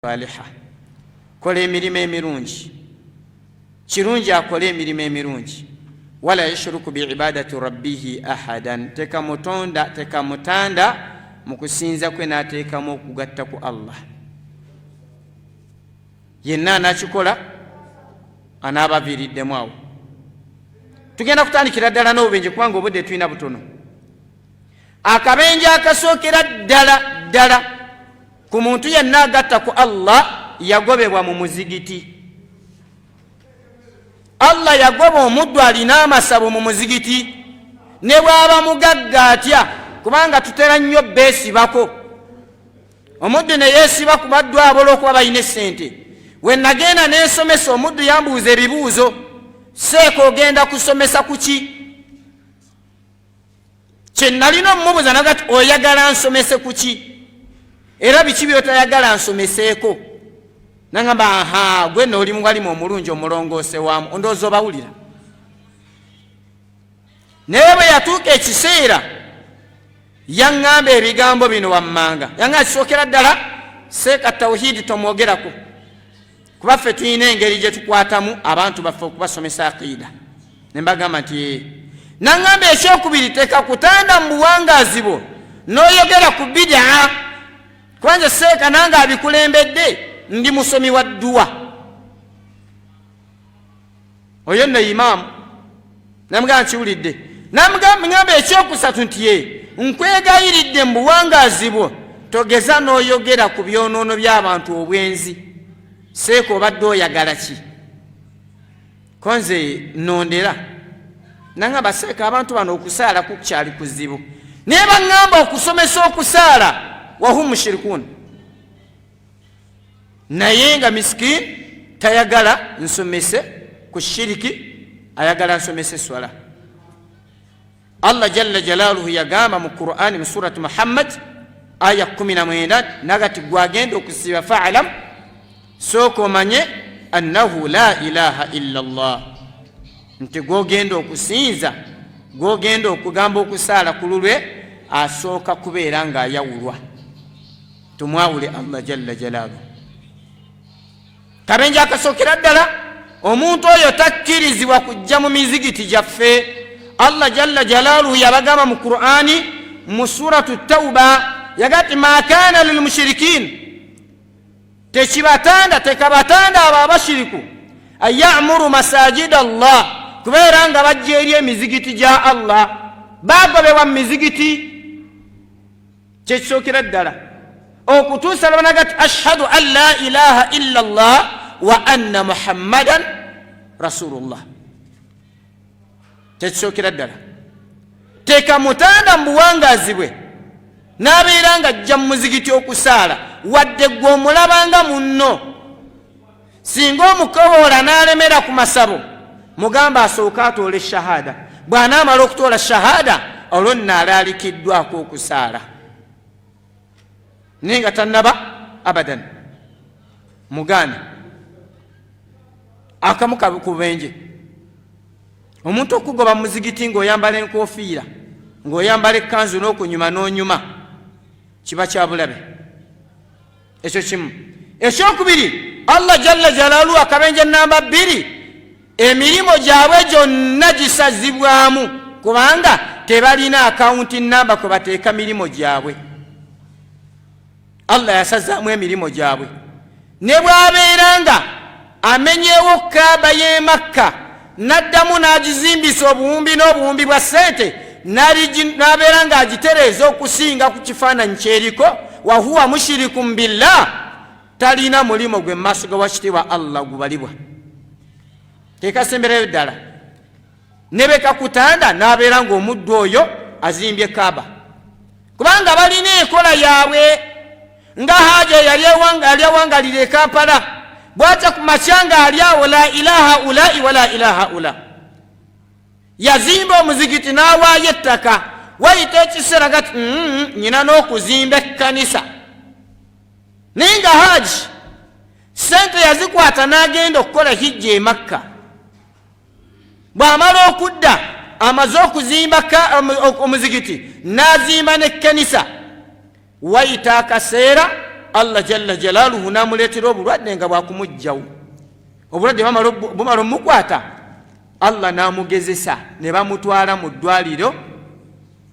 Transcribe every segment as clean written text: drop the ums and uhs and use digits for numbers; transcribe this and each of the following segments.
Saliha, kola emirimu emirungi. Kirungi akole emirimu emirungi. Wala yushriku biibadati rabbihi ahadan, tekamutonda tekamutanda mu kusinza kwe n'ateekamu okugatta ku Allah. Yenna anakikola anaaba aviiriddemu awo. Tugenda kutandikira ddala n'obubenje kubanga obudde tulina butono. Akabenje akasookera ddala ddala ku muntu yenna agatta ku Allah, yagobebwa mu muzigiti. Allah yagoba omuddu alina amasabo mu muzigiti, ne bw'aba mugagga atya, kubanga tutera nnyo beesibako. Omuddu ne yeesiba ku baddu abo olw'okuba balina essente. We nagenda nensomesa, omuddu yambuuza ebibuuzo: seeka, ogenda kusomesa ku ki? Kyenalina omumubuuza nagati, oyagala nsomese ku ki, era biki byotayagala nsomeseeko? Nagamba, aha, gwe nooli muwalimu omulungi omulongoose waamu, ondowooza obawulira. Naye bwe yatuuka ekiseera yaŋŋamba ebigambo bino wammanga. Yaŋŋamba, kisookera ddala, seeka, tawhidi tomwogerako, kuba ffe tulina engeri gye tukwatamu abantu baffe okubasomesa aqiida. Ne mbagamba nti, naŋŋamba, ekyokubiri, teka kutanda mu buwangaazi bwo n'oyogera ku bidaa, kuba nze seeka nange abikulembedde ndi musomi wa dduwa. Oyo nno imaamu. Namugamba, nkiwulidde. Namugamba, ekyokusatu nti ye nkwegayiridde, mu buwangaazi bwo togeza n'oyogera ku byonoono by'abantu, obwenzi. Seeka, obadde oyagala ki? Ko nze nondera. Nangamba, seeka, abantu bano okusaala kukyali kuzibu, naye baŋŋamba okusomesa okusaala, wahum mushirikuun. Naye nga miskin tayagala nsomese ku shiriki, ayagala nsomese swala. Allah jalla jalaluhu yagamba mu Qurani mu Surati Muhammad aya 19, nagati gwagenda okusiiba, faalam, sooka omanye, annahu la ilaha illa llah, nti gwogenda okusinza, gwogenda okugamba okusaala ku lulwe, asooka kubeera ng'ayawulwa. Tumwawule Allah jalla jalaalu. Kabenje akasookera ddala, omuntu oyo takkirizibwa kujja mu mizigiti gyaffe. Allah jalla jalaaluhu yabagamba mu Qur'ani mu Suratu Tauba, yaga ti ma kana lilmushirikin, tekibatanda, tekabatanda abo abashiriku, an yamuru masajida Allah, kubeera nga bajja eri emizigiti gya Allah. Bagobebwa mu mizigiti. Kyekisookera ddala, okutuusa lwebanaga ti ashhadu an la ilaha illa llah wa anna muhammadan rasulullah. Kyekisookera ddala, teka mutanda mu buwangaazi bwe n'abeera nga ajja mu muzigiti okusaala, wadde gwe omulabanga munno. Singa omukowoola n'alemera ku masabo, mugamba asooke atoole shahada. Bw'anaamala okutoola shahada, olwo nno alaalikiddwako okusaala, naye nga tannaba, abadan mugaana. Akamu kubenje, omuntu okugoba mu muzigiti ng'oyambala enkofiira, ng'oyambala ekkanzu, n'okunyuma n'onyuma, kiba kya bulabe. Ekyo kimu. Ekyokubiri, Allah jalla jalalu, akabenje namba 2, emirimu gyabwe gyonna gisazibwamu, kubanga tebalina akawunti namba kwe bateeka mirimu gyabwe. Allah yasazaamu emirimu gyabwe. Ne bw'abeera nga amenyeewo Kaaba y'e Makka n'addamu n'agizimbisa obuwumbi n'obuwumbi bwa ssente, n'abeera ng'agitereeza okusinga ku kifaananyi kyeriko, wahuwa mushirikum billah, talina mulimu gwe mumaaso ga wakitiibwa Allah gubalibwa. Tekasemberayo ddala, ne bekakutanda n'abeera ng'omuddu oyo azimbye Kaaba, kubanga balina enkola yaabwe. Nga haja yali awangalira e Kampala, bwatya ku makya ng'ali awo, la ilaha ulai wala ilaha ula, yazimba omuzigiti n'awaayo ettaka. Wayita ekiseera gati nyina n'okuzimba ekkanisa. Naye nga haji sente yazikwata n'agenda okukola hijja e Makka. Bw'amala okudda, amaze okuzimba omuzigiti n'azimba n'ekkanisa. Wayita akaseera, Allah jalla jalaaluhu n'amuleetera obulwadde nga bwakumugjawo. Obulwadde bumala omukwata, Allah n'amugezesa ne bamutwala mu ddwaliro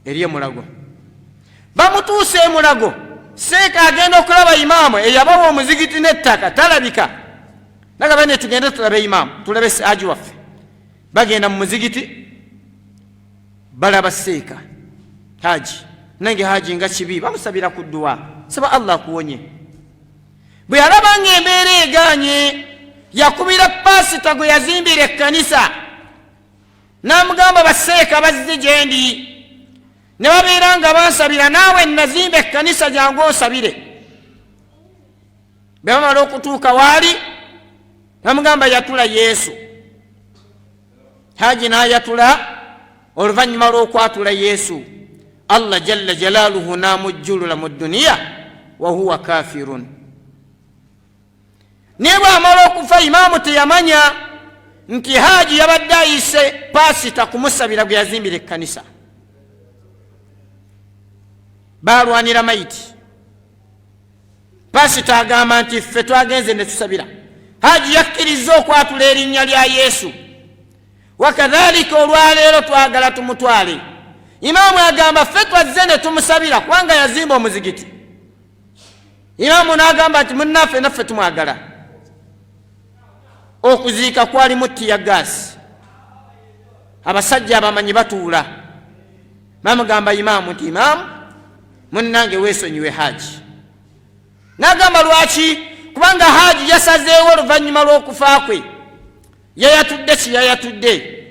ery'emulago. Bamutuusa emulago, seeka agenda okulaba imaamu eyabawa omuzigiti n'ettaka talabika. Nagaba ne tugende tulabe imaamu, tulabe aji waffe. Bagenda mu muzigiti balaba seeka haji nange haji nga kibi, bamusabira ku dduwa, saba Allah akuwonye. Bwe yalaba ng'embeera eganye, yakubira pasita gwe yazimbira ekkanisa n'amugamba, baseeka bazze gye ndi ne babeera nga bansabira, naawe nazimba ekkanisa jangu onsabire. Bwe bamala okutuuka waali, bamugamba yatula Yesu. Haji n'ayatula. Oluvannyuma lw'okwatula Yesu, Allah jalla jalaaluhu n'amujjulula mu duniya wahuwa kafirun. Naye bw'amala okufa, imaamu teyamanya nti haji yabadde ayise pasita kumusabira gwe yazimbira ekkanisa. Balwanira mayiti. Pasita agamba nti ffe twagenze ne tusabira haji, yakkiriza okwatula erinnya lya Yesu, wakadhalika olwaleero twagala tumutwale. Imaamu agamba ffe twazze ne tumusabira kubanga yazimba omuzigiti. Imaamu n'agamba nti munnaffe naffe tumwagala. Okuziika kwalimu tiya gaasi, abasajja abamanyi batuula, bamugamba imaamu nti imaamu munnange weesonyiwe haji. N'agamba lwaki? Kubanga haji yasazeewo oluvannyuma lw'okufa kwe yayatudde kiyayatudde,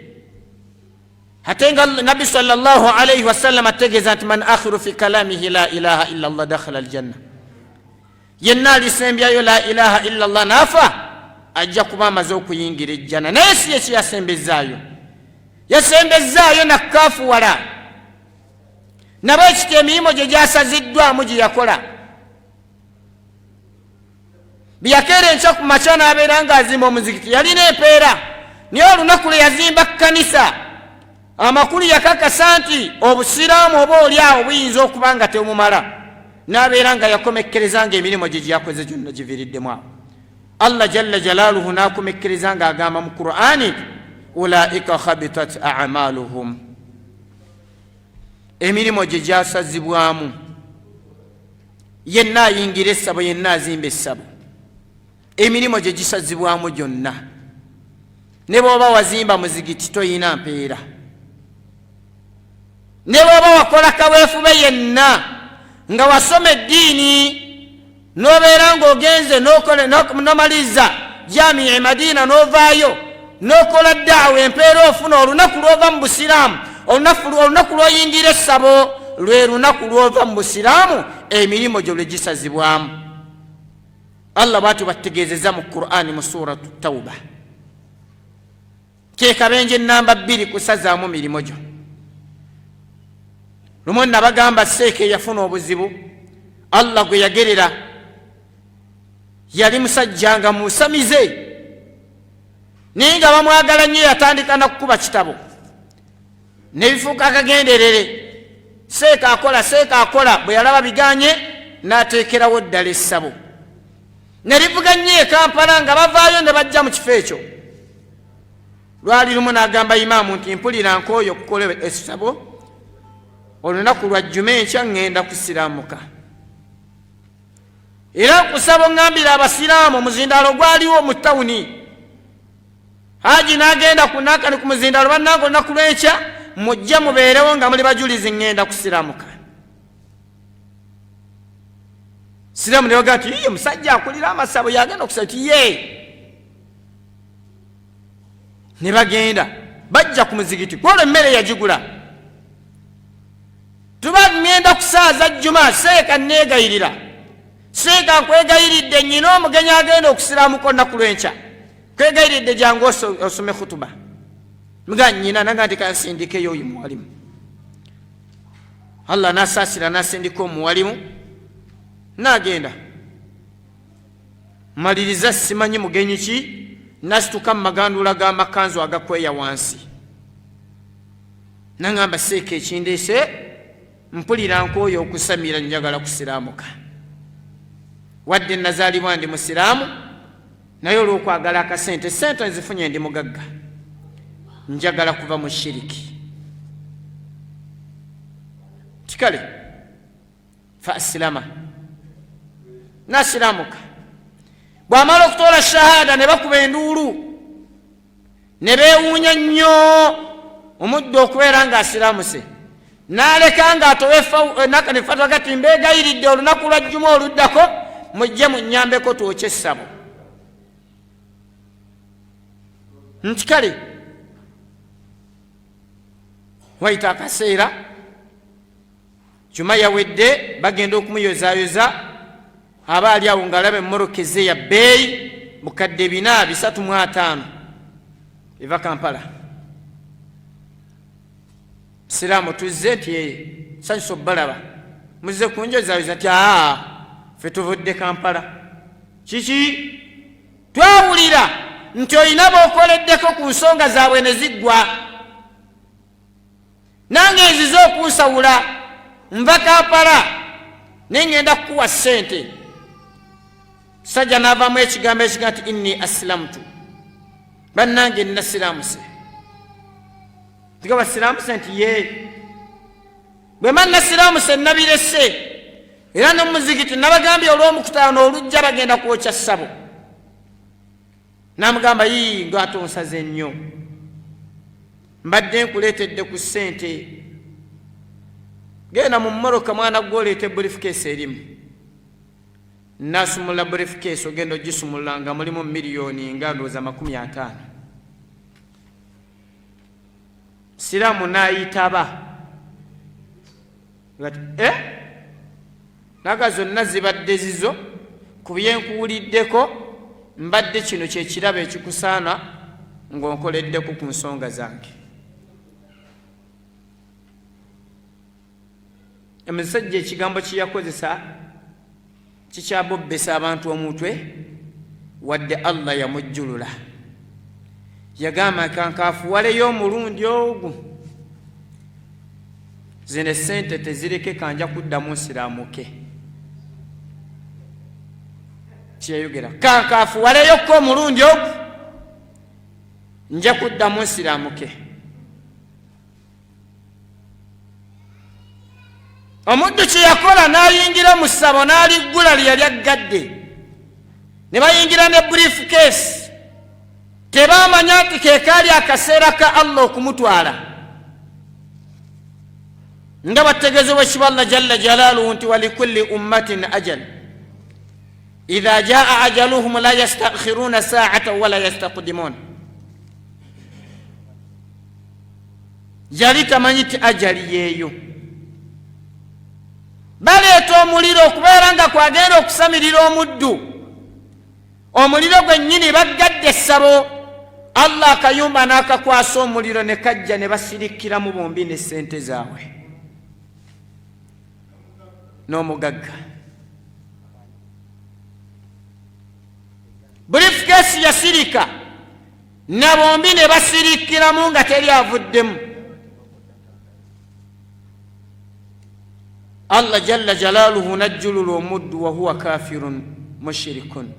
ate nga nabbi sallallahu alaihi wasallam ategeeza nti man akhiru fi kalamihi la ilaha illa llah dakhala aljanna, yenna alisembyayo la ilaha illa llah naafa ajja kuba amaze okuyingira ejjana. Naye si ye kiyasembezaayo, yasembezaayo nakkafuwala nabo ekityo emirimu gye gyasaziddwamu gye yakola. Byeyakeera enkya ku makya n'abeera ng'azimba omuzikiti, yalina empeera, naye olunaku lwe yazimba kkanisa, amakulu yakakasa nti obusiraamu oba oli awo buyinza okuba nga tebumumala, n'abeera nga yakomekkereza ng'emirimu gye gyeyakoze gyonna giviiriddemu awo. Allah jalla jalaaluhu n'akomekkereza ng'agamba mu Qur'ani nti ulaika habitat amaluhum, emirimu gye gyasazibwamu. Yenna ayingira essabo, yenna azimba essabo, emirimu gye gisazibwamu gyonna. Ne bw'oba wazimba muzigiti toyina mpeera, ne bw'oba wakola kaweefube yenna nga wasoma eddiini n'obeera ng'ogenze n'omaliriza jamii e Madiina n'ovaayo n'okola daawa, empeera ofuna olunaku lw'ova mu busiraamu. Olunaku lw'oyingira essabo lwe lunaku lw'ova mu busiraamu, emirimu gyo lwe gisazibwamu. Allah bwatyo bategeezeza mu Qur'ani mu suratu Tauba. Kekabenje namba 2 kusazaamu mirimu gyo. Lumu nabagamba seeka eyafuna obuzibu Allah gwe yagerera, yali musajja nga musamize naye nga bamwagala nnyo, yatandika nakukuba kitabo nebifuuka akagenderere. Seeka akola, seeka akola, bwe yalaba biganye n'ateekerawo ddala essabo ne livuga nnyo e Kampala nga bavaayo ne bajja mu kifo ekyo. Lwali lumu n'agamba imaamu nti mpulira nkooyo okukola essabo, olunaku lwa jjuma enkya ŋŋenda kusiraamuka, era nkusaba oŋŋambira abasiraamu. Omuzindaalo gwaliwo mu tawuni. Haji n'agenda ku nakani ku muzindaalo, bannange olunaku lw'enkya mujje mubeerewo nga muli bajulizi, ŋŋenda kusiraamuka. Siraamu ne bagaa nti iye musajja akulira amasabo yagenda okusaba ti ye, ne bagenda bajja ku muzigiti kwolwo emmere yagigula. Tuba ŋŋenda kusaaza jjuma, seeka neegayirira, seeka nkwegayiridde, nnyina omugenyi agenda okusiraamuka olunaku lw'enkya, kwegayiridde jangu osome khutuba. Mga nnyina naga nti kansindikeyo oyo muwalimu. Allah nasaasira nasindika omuwalimu nagenda maliriza, simanyi mugenyi ki, nasituka mu magandula g'amakanzu agakweya wansi, nangamba seeka ekindeese mpulira nkooyo okusamira, njagala kusiraamuka. Wadde nazaalibwa ndi musiraamu, naye olw'okwagala akasente, sente nzifunye, ndi mugagga, njagala kuva mu shiriki. Kikale fa asilama, nasiramuka. Bw'amala okutoola shahada, ne bakuba enduulu ne beewuunya nnyo omuddu okubeera ng'asiramuse, n'aleka ng'atowe eh, fatwa gati mbeegayiridde, olunaku lwa jjuma oluddako mujje munnyambeko twokye essabo. Nti kale wayita akaseera, juma yawedde, bagenda okumuyozayoza, aba ali awo ng'alaba emmoroka eze ya bbeeyi bukadde 435 eva Kampala. Siraamu tuzze nti sanyusa obubalaba, muzze kunjozayoza? Nti aa, ffe tuvudde Kampala. Kiki? Twawulira nti olina b'okoleddeko ku nsonga zaabwe ne ziggwa, nange nzize okunsawula, nva Kampala naye ngenda kukuwa ssente. Sajja n'avaamu ekigambo ekiga nti inni asilamutu, bannange nnasiramuse. Tiga basiramuse? Nti ye, bwe ma nasiramuse nabirese, era nomuzigiti nabagambye olwomukutaano olujja bagenda kwokya ssabo. Namugamba, yii, ngatonsaze nnyo, mbadde nkuleetedde ku ssente, genda mu mmoroka mwana gwe oleete briefcase erimu. Nasumula briefcase, ogenda ogisumula nga mulimu miliyoni nga ndowooza 50. Siraamu n'ayitaba ngati eh? Naga zonna zibadde zizo ku byenkuwuliddeko, mbadde kino kyekirabo ekikusaana ng'onkoleddeko ku nsonga zange. Omusajja ekigambo kye yakozesa kikyabobbesa abantu omutwe, wadde Allah yamujjulula. Yagamba, kankaafuwaleyo omulundi ogwo, zino esente tezirekeka, nja kuddamu nsiramuke. Kyeyayogera, kankaafuwaleyokko omulundi ogwo, nja kuddamu nsiramuke. Omuddu kye yakola, n'ayingira mu ssabo n'aliggula lye yali aggadde, ne bayingira ne brief case. Tebaamanya nti ke kaali akaseera ka Allah okumutwala, nga bategeezebwa ekiba Allah jalla jalaaluhu nti walikulli ummatin ajal idha jaa ajaluhum la yastakhiruna saata wala yastakdimun. Yali tamanyi ti ajali yeeyo. Baleeta omuliro okubeera nga kwagenda okusamirira omuddu, omuliro gwennyini baggadde essabo, Allah akayumba n'akakwasa omuliro ne kajja ne basirikiramu bombi ne ssente zaabwe n'omugagga. Briefcase yasirika na bombi ne basirikiramu nga teri avuddemu. Allah jalla jalaaluhu najjulula omuddu, wahuwa kafirun mushirikun.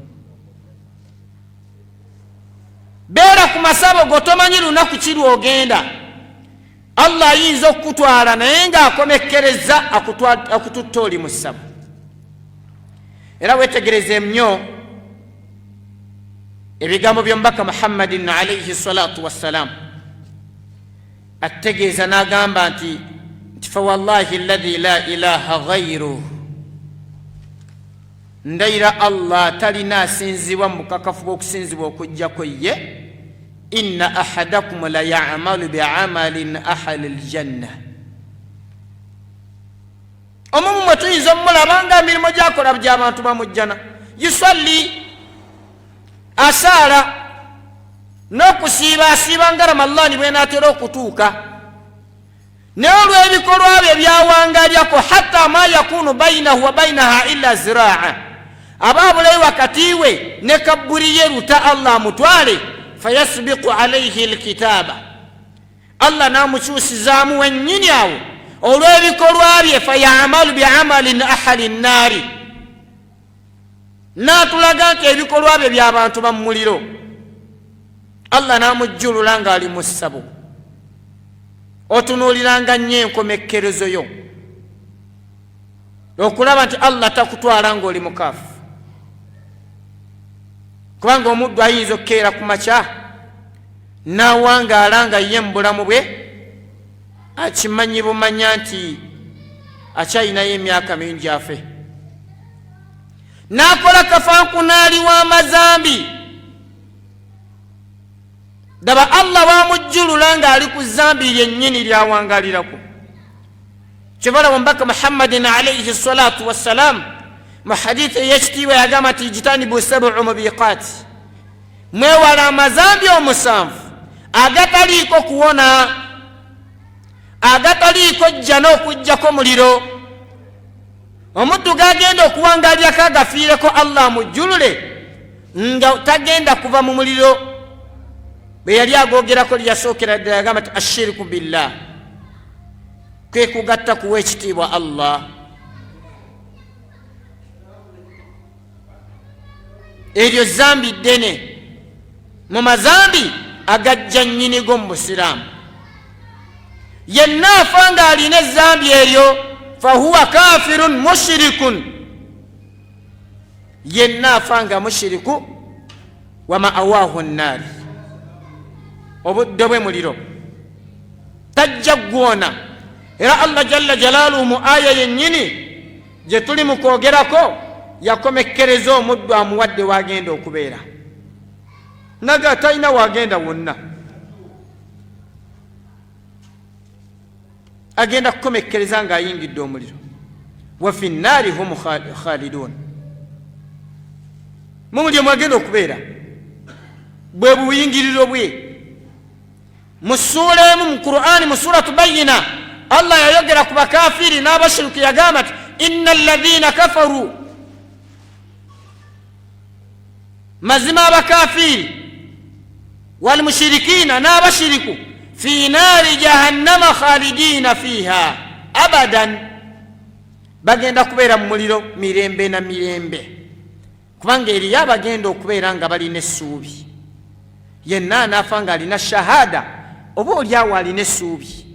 Beera ku masabo go, tomanyi lunaku ki lwogenda. Allah ayinza okukutwala naye ng'akomekkereza akututta oli mu ssabo. Era wetegereze nnyo ebigambo by'omubaka Muhammadin alaihi salatu wassalam, ategeeza n'agamba nti fawallahi alladhi la ilaha ghairuh, ndayira Allah talina asinzibwa mu bukakafu bw'okusinzibwa okugjako ye, inna ahadakum la yamalu biamalin ahali ljanna. Omumu mwe tuyinza omulaba nga emirimu gyakola gyabantu bamujjana, yusalli, asaala n'okusiiba, asiiba nga Ramalani bwenatera okutuuka, naye olw'ebikolwa bye byawangalyako, hatta ma yakunu bainahu wa bainaha illa ziraa, aba abulayo wakati we ne kabburi ye luta, Allah amutwale, fayasbiku alaihi lkitaaba, Allah n'amukyusizaamu wennyini awo olw'ebikolwa bye, fayamalu biamalin ahali nnaari. N'atulaga nti ebikolwa bye by'abantu ba mumuliro. Allah n'amujjulula ng'ali mu ssabo. Otunuuliranga nnyo enkomekkerezo yo okulaba nti Allah takutwala ng'oli mukaafu, kubanga omuddu ayinza okukeera ku makya n'awangaala nga ye mu bulamu bwe akimanyi bumanya nti akyalinayo emyaka mingi afe, n'akola kafankunaali w'amazambi. Daba Allah bamujjulula ng'ali ku zambi lyennyini lyawangalirako. Kyobalaba omubaka Muhammadin alaihi salatu wassalam mu hadithi ey'ekitiibwa yagamba nti ijtanibu sabu mubiqaati, mwewala amazambi omusanvu agataliiko kuwona, agataliiko jjana okujjako muliro. Omuddu gagenda okuwangalirako agafiireko Allah amujjulule nga tagenda kuva mu muliro. Bwe yali agogerako lyasookera ddala yagamba nti ashiriku billah, kwe kugatta kuwa ekitiibwa Allah. Eryo zambi ddene mu mazambi agajja nnyinigo mu busiraamu. Yenna afa ng'alina ezambi eryo fahuwa kafirun mushirikun, yenna afa nga mushiriku, wa ma'awahu nnaari, obuddo bwe muliro, tajja gwona. Era Allah jalla jalaaluhu mu aya yennyini gye tuli mu kwogerako yakomekkereza omuddu amuwadde wagenda okubeera, naga talina wagenda wonna, agenda kukomekkereza ng'ayingidde omuliro. Wa fi nnaari hum khalidun, mu muliro mwagenda okubeera, bwe buyingiriro bwe. Mu ssuula emu mu Qur'ani, mu suratu Bayina, Allah yayogera ku bakafiri n'abashiriku, yagamba nti inna alladhina kafaru, mazima abakafiri walmushirikina n'abashiriku, fi naari jahannama khalidina fiha abadan, bagenda kubeera mu muliro mirembe na mirembe, kubanga eriyo abagenda okubeera nga balina essuubi. Yenna anaafa nga alina shahada, oba oli awo alina essuubi,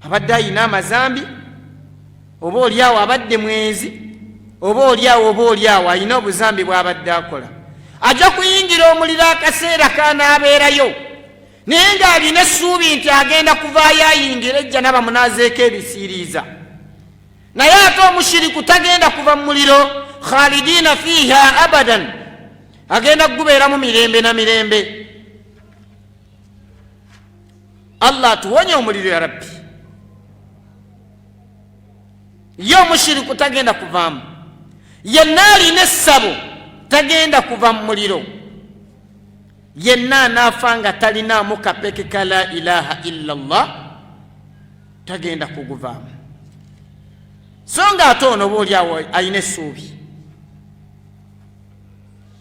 abadde ayina amazambi, oba oli awo abadde mwenzi, oba oli awo, oba oli awo alina obuzambi bw'abadde akola, ajja kuyingira omuliro akaseera kanaabeerayo, naye ng'alina essuubi nti agenda kuvaayo ayingira ejja nabamunaazeeko ebisiiriiza. Naye ate omushiriku tagenda kuva mu muliro, khalidina fiha abadan, agenda kugubeeramu mirembe na mirembe. Allah atuwonye omuliro ya Rabbi. Ye omushiriku tagenda kuvaamu, yenna alina essabo tagenda kuva mu muliro, yenna anaafa nga talinaamu kapeke ka la ilaha illa Allah tagenda kuguvaamu. So nga ate ono oba oli awo alina essuubi.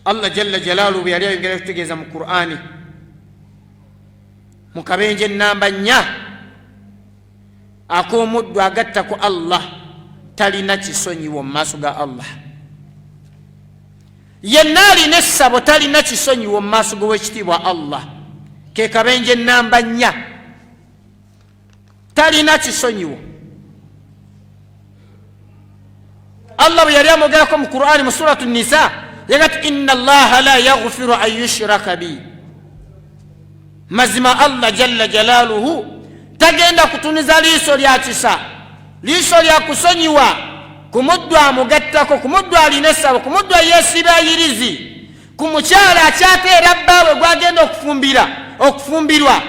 Allah jalla jalaaluhu bwe yali ayongera kutegeeza mu Qur'ani mu kabenje ennamba 4 ak'omuddu agatta ku Allah talina kisonyiwo mu maaso ga Allah, yenna alina essabo talina kisonyiwo mu maaso g'owekitiibwa Allah, ke kabenje ennamba 4, talina kisonyiwo. Allah bwe yali amwogerako mu Qur'ani mu suratu Nisa yagati inna Allaha la yaghfiru an yushraka bi, mazima Allah jalla jalaaluhu tagenda kutunuza liiso lya kisa, liiso lya kusonyiwa ku muddu amugattako, ku muddu alina essabo, ku muddu ayeesiba ayirizi, ku mukyala akyateera bbaawe gwagenda okufumbira okufumbirwa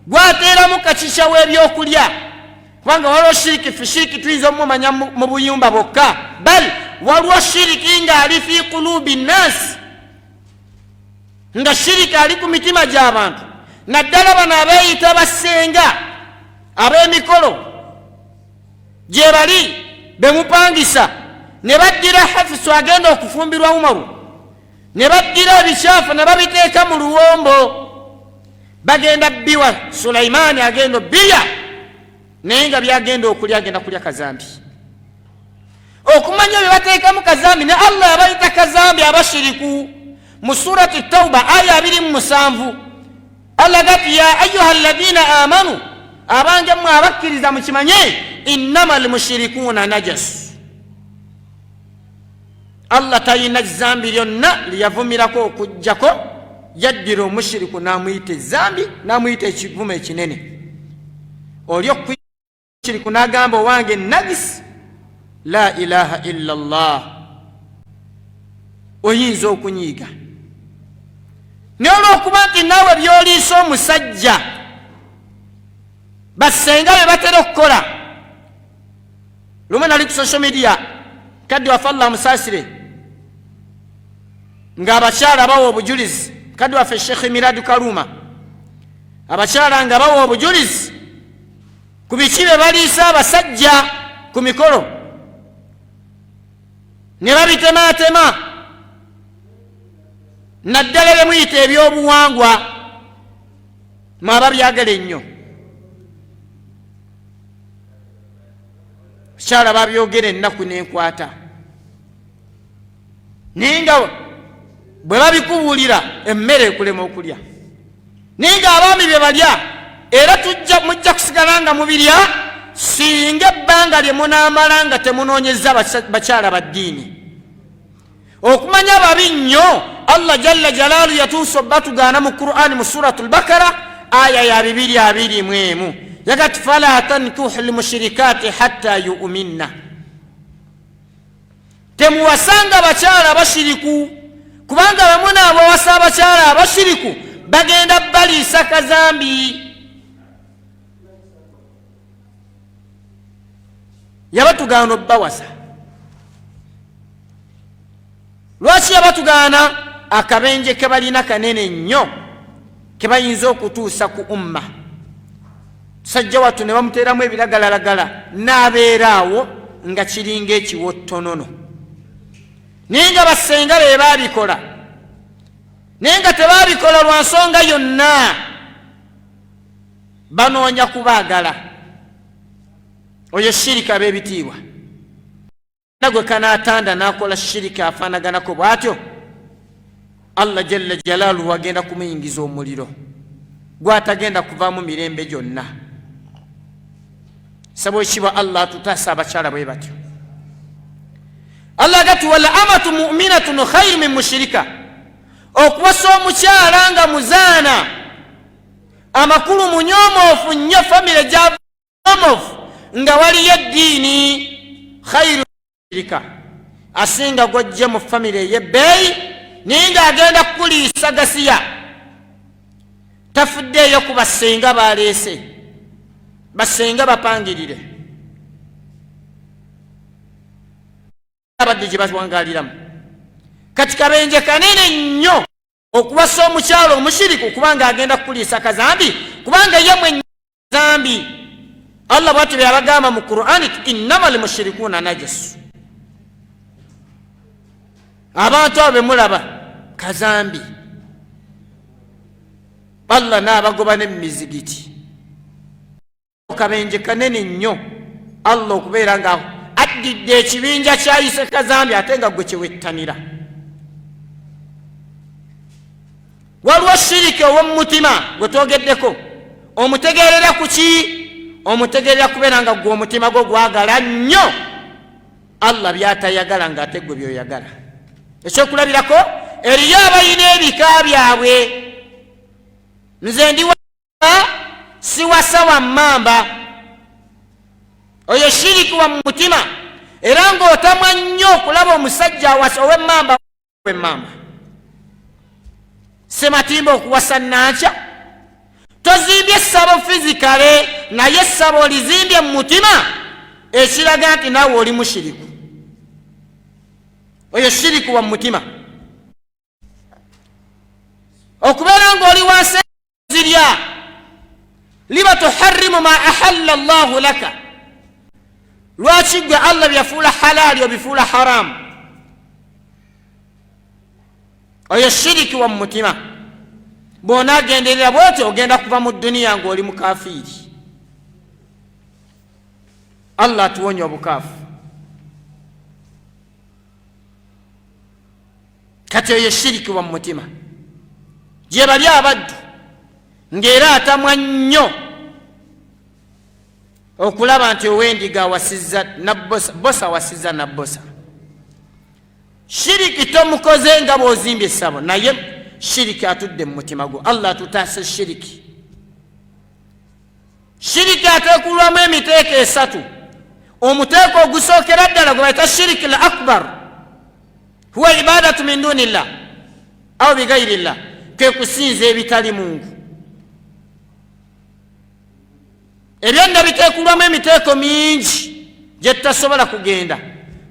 gwateeramu kakica w'ebyokulya, kubanga waliwo shiriki fi shiriki tuyinza omumanya mu buyumba bwokka, bal waliwo shiriki ng'ali fi kulubi nnasi, nga shiriki ali ku mitima gy'abantu, naddala bano abeeyita basenga ab'emikolo gye bali bemupangisa, ne baddira Hafisu agenda okufumbirwa Umaru, ne baddira ebikyafu ne babiteeka mu luwombo, bagenda biwa Sulaimaani agenda obirya, naye nga byagenda okulya agenda kulya kazambi. Okumanya bye bateekamu kazambi, ne Allah yabayita kazambi abashiriku mu Surati Tauba aya 27. Allah gati, ya ayuha alladhina amanu, abange mmwe abakkiriza, mukimanye, innama lmushirikuuna najas. Allah talina zambi lyonna lyeyavumirako okugjako yaddira omushiriku n'amuyita ezambi, n'amuyita ekivumo ekinene. Oli okushiriku n'agamba, owange nagisi, la ilaha illa llah. Oyinza okunyiiga, naye olwokuba nti naawe byoliisa omusajja, basenga bye batera okukola. Lumu nali ku social media, kaddi waffe, Allah amusaasire, ng'abakyala bawa obujulizi, kaddi waffe Shekh Miradu Kaluma, abakyala nga bawa obujulizi ku biki bye baliisa abasajja ku mikolo ne babitematema, naddala bye muyita ebyobuwangwa, mwaba byagala ennyo. Kyala babyogera ennaku n'enkwata, naye nga bwe babikubuulira emmere ekulema okulya, naye nga abaami bye balya era tujja mujja kusigala nga mubirya singa ebbanga lye munaamala nga temunoonyeza bakyala ba ddiini. Okumanya babi nnyo, Allah jalla jalaalu yatuusa obatugaana mu Qur'ani mu Suratu Lbakara aya ya 221, yagati, fala tankihu lmushirikaati hatta yuminna, temuwasanga bakyala abashiriku, kubanga bwe munaabawasa abakyala abashiriku bagenda baliisa kazambi. Yabatugaana obbawasa. Lwaki yabatugaana? Akabenje ke balina kanene nnyo ke bayinza okutuusa ku umma. Sajja wattu ne bamuteeramu ebiragalalagala n'abeera awo nga kiringa ekiwottonono, naye nga basenga be baabikola, naye nga tebaabikola lwa nsonga yonna, banoonya kubaagala. Oyo shirika ab'ebitiibwa gwe kanaatanda n'akola shirika afaanaganako bw'atyo, Allah jalla jalaaluhu agenda kumuyingiza omuliro gwatagenda kuvaamu mirembe gyonna. Saba ekibwa Allah atutaasa abakyala bwe batyo. Allah gati, wal amatu muminatun khairu min mushirika. Okuwasa omukyala nga muzaana, amakulu munyomoofu nnyo, famire gyamofu nga waliyo eddiini, khairu shirika, asinga gwajja mu famire ey'ebbeeyi naye ng'agenda kukuliisa gasiya, tafuddeeyo ku basenga baleese, basenga bapangirire abadde gye bawangaliramu. Kati kabenje kanene nnyo okuwasa omukyalo omushiriku, kubanga agenda kukuliisa kazambi, kubanga ye mwe zambi. Allah bwatyo byabagamba mu Qur'ani ti, innama lmushirikuuna najasu, abantu abo bemulaba kazambi. Allah n'abagoba nemumizigiti. Kabenje kanene nnyo Allah okubeera nga addidde ekibinja kyayise kazambi, ate nga gwe kyewettanira. Waliwo shiriki ow'omumutima gwe twogeddeko. Omutegeerera ku ki? Omutegeerera kubeera nga gwe omutima gwo gwagala nnyo Allah byatayagala, nga ate gwe byoyagala. Ekyokulabirako, eriyo abalina ebika byabwe, nze ndi siwasa wa mmamba. Oyo shiriki wa mumutima, era ng'otamwa nnyo okulaba omusajja awasa ow'emmamba, emmamba Sematimba okuwasa Nankya. Tozimbye essabo physically, naye essabo olizimbye mu mutima, ekiraga nti naawe oli mushiriku. Oyo shiriku wa mumutima, okubeera ng'oli wansi zirya, lima tuharrimu ma ahalla llahu laka, lwaki gwe Allah byafuula halaali obifuula haramu? Oyo shiriki wa mumutima. Bw'onaagenderera bwotyo, ogenda kuva mu duniya ng'oli mukafiiri. Allah atuwonya obukaafu. Kati oyo shiriki wa mumutima gye bali abaddu, ng'era atamwa nnyo okulaba nti owendiga awasizza nabbosa, bosa awasizza nabbosa. Shiriki tomukoze nga bw'ozimbye essabo, naye shiriki atudde mu mutima gwo. Allah atutaase shiriki. Shiriki ateekulwamu emiteeko esatu. Omuteeko ogusookera ddala gwe bayita shiriki l akbar, huwa ibadatu min dunillah au bigairillah, kwe kusinza ebitali Mungu. Ebyo nno biteekulwamu emiteeko mingi gye tutasobola kugenda,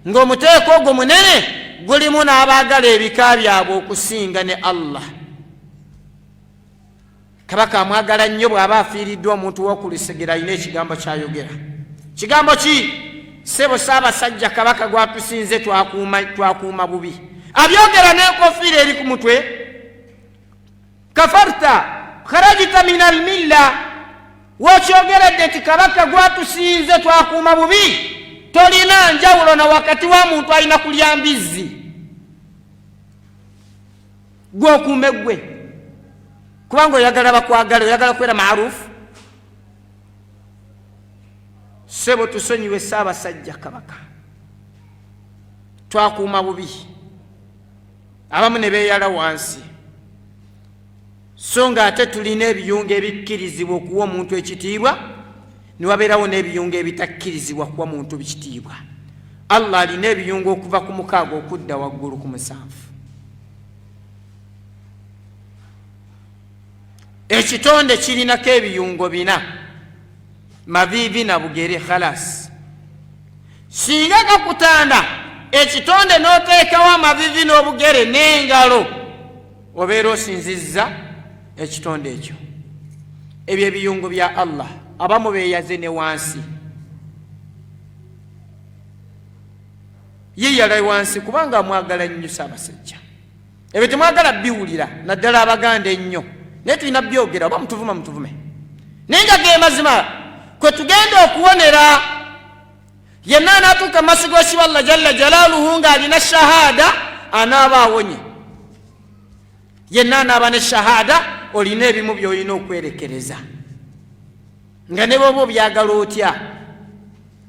ng'omuteeko ogwo munene gulimu n'abaagala ebika byabwe okusinga ne Allah. Kabaka amwagala nnyo, bw'aba afiiriddwa omuntu w'okulusegera alina ekigambo kyayogera. Kigambo ki? Ssebo Ssaabasajja Kabaka gwatusinze twakuuma bubi. Abyogera n'enkofiira eri ku mutwe. Kafarta kharajita min almilla, wokyogeredde nti kabaka gwatusinze twakuuma bubi, tolina njawulo na wakati wa muntu alina kulya mbizzi. Gwe okuume gwe, kubanga oyagala bakwagala, oyagala kubeera maarufu. Ssebo tusonyiwe Ssaabasajja Kabaka, twakuuma bubi. Abamu ne beeyala wansi, so nga ate tulina ebiyungo ebikkirizibwa okuwa omuntu ekitiibwa, ne wabeerawo n'ebiyungo ebitakkirizibwa kuwa muntu kitiibwa. Allah alina ebiyungo okuva ku 6 okudda waggulu ku 7. Ekitonde kirinako ebiyungo 4, maviivi na bugere, khalas. Singa kakutanda ekitonde n'oteekawo amaviivi n'obugere n'engalo, obeera osinzizza ekitonde ekyo. Ebyo ebiyungo bya Allah. Abamu beeyaze ne wansi, ye yala wansi kubanga amwagala nnyo Ssaabasajja. Ebyo temwagala biwulira, naddala Abaganda ennyo, naye tulina byogera. Oba mutuvuma mutuvume, naye nga ge mazima kwe tugenda okuwonera. Yenna anaatuuka mu maaso g'okiba Allah jalla jalaaluhu ng'alina shahada anaaba awonye. Yenna anaaba ne shahada, olina ebimu by'olina okwerekereza, nga ne bwoba obyagala otya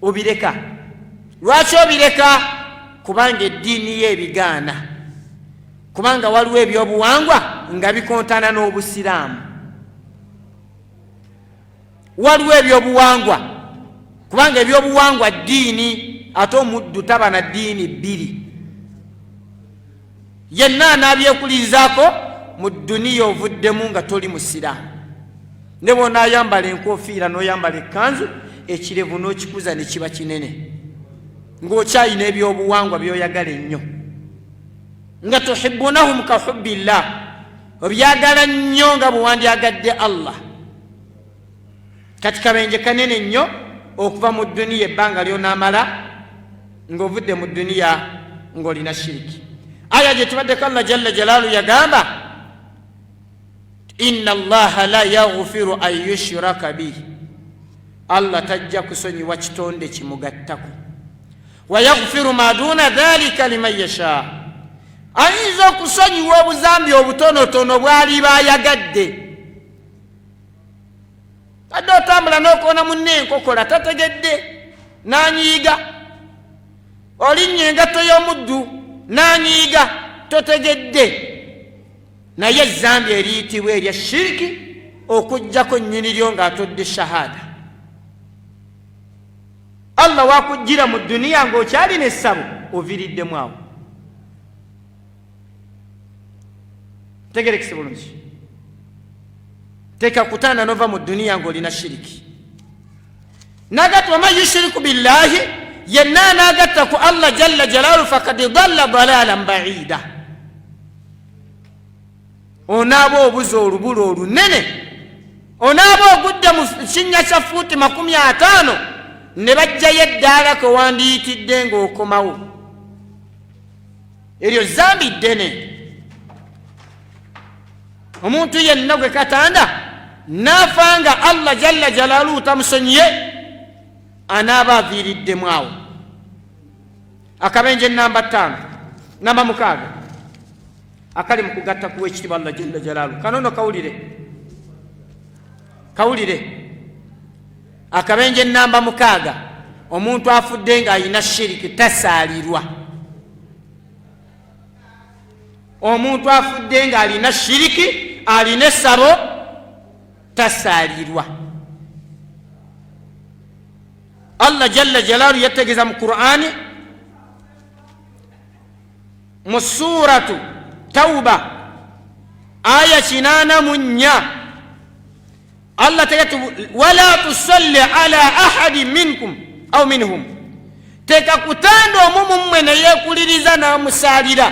obireka. Lwaki obireka? Kubanga eddiini ye ebigaana, kubanga waliwo ebyobuwangwa nga bikontana n'Obusiraamu. Waliwo ebyobuwangwa, kubanga ebyobuwangwa ddiini, ate omuddu taba na ddiini bbiri. Yenna anaabyekulizaako mu dduniya, ovuddemu nga toli musiraamu. Ne bw'onaayambala enkofiira n'oyambala ekkanzu, ekirevu n'okikuza ne kiba kinene, ng'okyalina ebyobuwangwa by'oyagala ennyo, nga tuhibbunahum ka hubbillah, obyagala nnyo nga bwe wandyagadde Allah. Kati kabenje kanene nnyo okuva mu dduniya ebbanga ly'onaamala ng'ovudde mu dduniya ng'olina shiriki. Aya gye tubaddeko, Allah jalla jalaalu yagamba, inna Allaha la yaghfiru an yushraka bihi, Allah tajja kusonyiwa kitonde kimugattako, wa yaghfiru ma duna dhalika liman yasha, ayinza okusonyiwa obuzambi obutonotono bwaliba ayagadde. Adde otambula n'okoona munne enkokola, tategedde n'anyiiga, olinnya engatto y'omuddu n'anyiiga, totegedde. Naye ezambi eriyitibwa erya shiriki, okugjako nnyini lyo ng'atodde shahada, Allah wakujjira mu duniya ng'okyalina essabo, oviriddemu awo. Tegerekese bulungi, teka kutanda nova mu duniya ng'olina shiriki. Nagatta, waman yushiriku billahi, yenna anagatta ku Allah jalla jalaalu, fakad dalla dalalan baida, onaaba obuza olubula olunene, onaaba ogudde mu kinnya kya fuuti 50 ne bajjayo eddaala kwe wandiyitidde ng'okomawo. Eryo zambi ddene. Omuntu yenna gwe katanda n'afa nga Allah jalla jalaaluhu tamusonyiye, anaaba aviiriddemu awo. Akabenje namba 5, namba 6. Akali mu kugatta kuwa ekitiibwa Allah jalla jalaalu. Kanono kawulire, kawulire akabenje namba 6. Omuntu afudde ng'alina shiriki tasaalirwa. Omuntu afudde ng'alina shiriki, alina essabo, tasaalirwa. Allah jalla jalaalu yategeeza mu Qur'ani mu suratu Tauba aya 84, Allah tegati wala tusalli ala ahadi minkum au minhum, teka kutanda omu mummwe neyekuliriza n'amusaalira.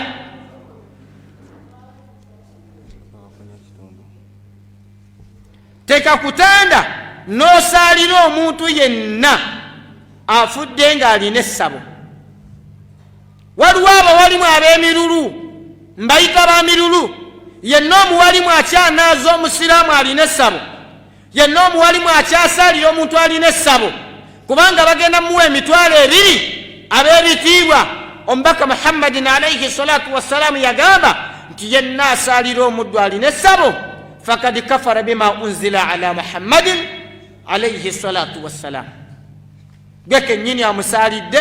Teka kutanda n'osaalira omuntu yenna afudde ng'alina essabo. Waliwo abawalimu ab'emirulu, mbayita ba mirulu. Yenna omuwalimu akyanaaza omusiraamu alina essabo, yenna omuwalimu akyasaalira omuntu alina essabo, kubanga bagenda muwa 20,000 ab'ebitiibwa. Omubaka Muhammadin alaihi salatu wassalaamu yagamba nti yenna asaalira omuddu alina essabo fakad kafara bima unzila ala Muhammadin alaihi salatu wassalam. Gwe kennyini amusaalidde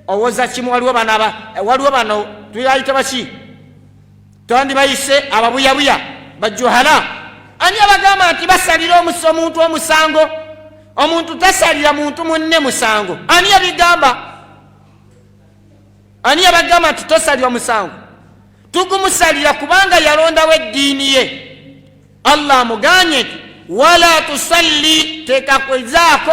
owoza kimu. Waliwo bano, waliwo bano tuyayita baki, twandibayise ababuyabuya, bajuhala. Ani abagamba nti basalira omuntu omusango? Omuntu tasalira muntu munne musango. Ani yabigamba? Ani yabagamba nti tosalira musango? Tugumusalira kubanga yalondawo eddiini ye. Allah amuganye nti wala tusalli, tekakwezaako.